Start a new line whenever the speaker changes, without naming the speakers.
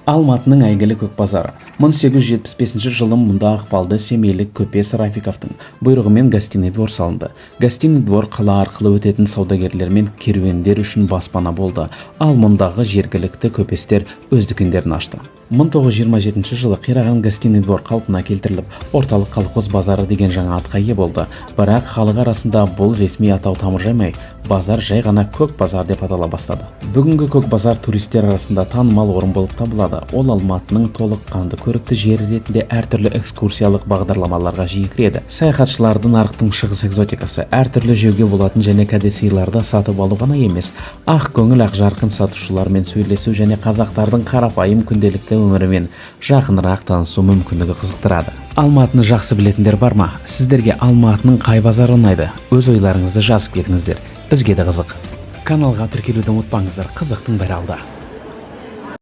Алматының әйгілі Көк базары. 1875 жылы мұнда ықпалды семейлік көпес Рафиковтың бұйрығымен Гостиный двор салынды. Гостиный двор қала арқылы өтетін саудагерлер мен керуендер үшін баспана болды, ал мұндағы жергілікті көпестер өз дүкендерін ашты. 1927 жылы қираған Гостиный двор қалпына келтіріліп, Орталық колхоз базары деген жаңа атқа ие болды. Бірақ халық арасында бұл ресми атау тамыр жаймай, базар жай ғана Көк базар деп атала бастады. Бүгінгі Көк базар туристер арасында танымал орын болып табылады. Ол Алматының толыққанды көрікті жері ретінде әртүрлі экскурсиялық бағдарламаларға жиі кіреді. Саяхатшыларды нарықтың шығыс экзотикасы, әртүрлі жеуге болатын және кәде сыйларды сатып алу ғана емес, ақ көңіл, ақжарқын сатушылармен сөйлесу және қазақтардың қарапайым күнделікті өмірімен жақынырақ танысу мүмкіндігі қызықтырады. Алматыны жақсы білетіндер бар ма? Сіздерге Алматының қай базары ұнайды? Өз ойларыңызды жазып кетіңіздер, бізге де қызық. Каналға тіркелуді ұмытпаңыздар, қызықтың бәрі алда.